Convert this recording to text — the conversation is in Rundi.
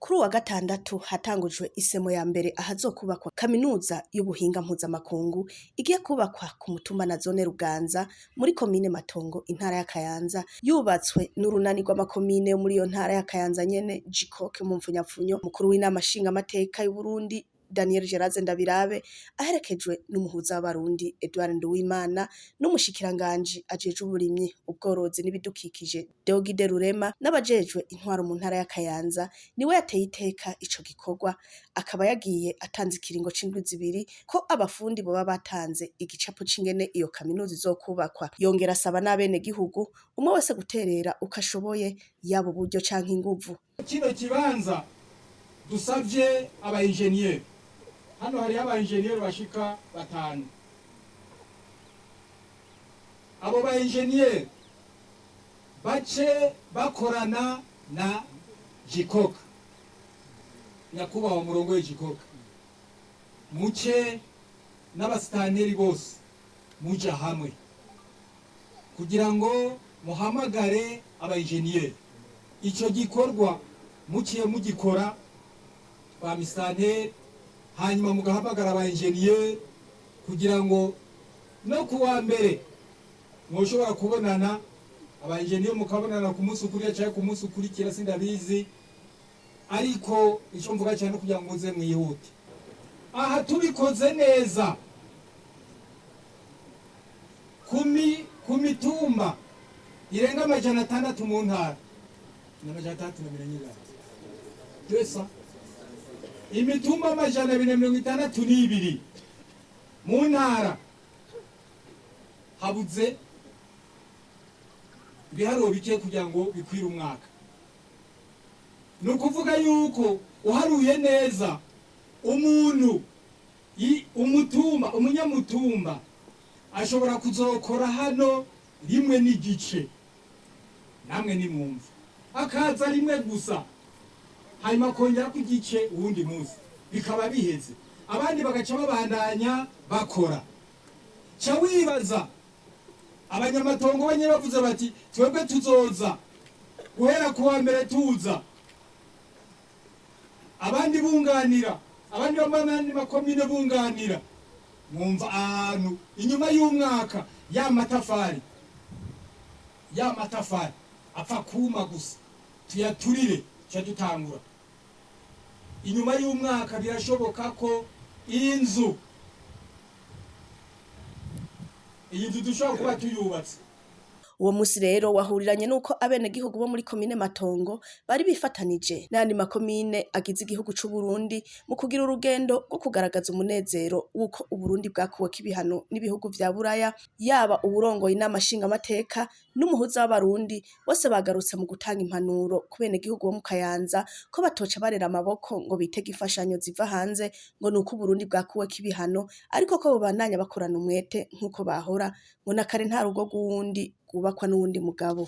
Kuri uwa gatandatu hatangujwe isemo ya mbere ahazokubakwa kaminuza y'ubuhinga mpuzamakungu igiye kubakwa ku mutumba na zone Ruganza muri komine Matongo, intara ya Kayanza, yubatswe n'urunani rw'amakomine yo muri iyo ntara ya Kayanza nyene, Jikoke mu mfunyapfunyo. Mukuru w'inama nshingamateka y'Uburundi Daniel Geraze Ndabirabe, aherekejwe n'umuhuza w'abarundi Edouard Nduwimana n'umushikiranganji ajejwe uburimyi, ubworozi n'ibidukikije Deogide Rurema n'abajejwe intwaro mu ntara ya Kayanza, niwe yateye iteka ico gikorwa, akaba yagiye atanze ikiringo c'indwi 2 ko abafundi boba batanze igicapo c'ingene iyo kaminuza izokubakwa. Yongera asaba n'abenegihugu umwe wese guterera uko ashoboye, yaba uburyo canke inguvu. Kino kibanza dusavye aba engineer, hano hariho aba engineer bashika batanu. Abo ba engineer bace bakorana na Jikoka, nyakubahwa murongo w'Jikoka, muce n'abasitaneri bose muja hamwe kugira ngo muhamagare aba engineer. Ico gikorwa muciye mugikora ba misitanteri, hanyuma mugahamagara aba engineer kugira ngo no kuwa mbere mwoshobora kubonana, aba engineer mukabonana ku munsi ukurira cyangwa ku munsi ukurikira, sindabizi, ariko ico mvuga cyane kugira ngo muze mwihute. Aha tubikoze neza ku mitumba irenga 600 mu ntara na 640, twesa imitumba 262 mu ntara, habuze ibiharuro bike kugira ngo bikwire umwaka. Ni ukuvuga yuko uharuye neza umuntu umutumba, umunyamutumba ashobora kuzokora hano rimwe n'igice, namwe nimwumva akaza rimwe gusa, hanyuma akongera ku gice uwundi munsi bikaba biheze, abandi bagaca babandanya bakora. Ca wibaza abanyamatongo banye bavuze bati twebwe tuzoza guhera kuwa mbere tuza, abandi bunganira, abandi b'amandi makomine bunganira, mwumva ahantu inyuma y'umwaka ya matafari apfa kuma gusa, tuyaturire tuca dutangura. Inyuma y'umwaka birashoboka ko iyi nzu dushobora kuba tuyubatse. Uwo musi rero wahuriranye nuko abenegihugu bo muri komine Matongo bari bifatanije n'ayandi makomine agize igihugu c'u Burundi mu kugira urugendo rwo kugaragaza umunezero w'uko Uburundi bwakuweko ibihano n'ibihugu vya Buraya. Yaba uwurongoye inama nshingamateka n'umuhuza w'abarundi bose bagarutse mu gutanga impanuro ku benegihugu bo mu Kayanza ko batoca barera amaboko ngo bitege imfashanyo ziva hanze ngo nuko Uburundi bwakuweko ibihano, ariko ko bobandanya bakorana umwete nk'uko bahora, ngo na kare nta rugo rw'uwundi rwubakwa n'uwundi mugabo.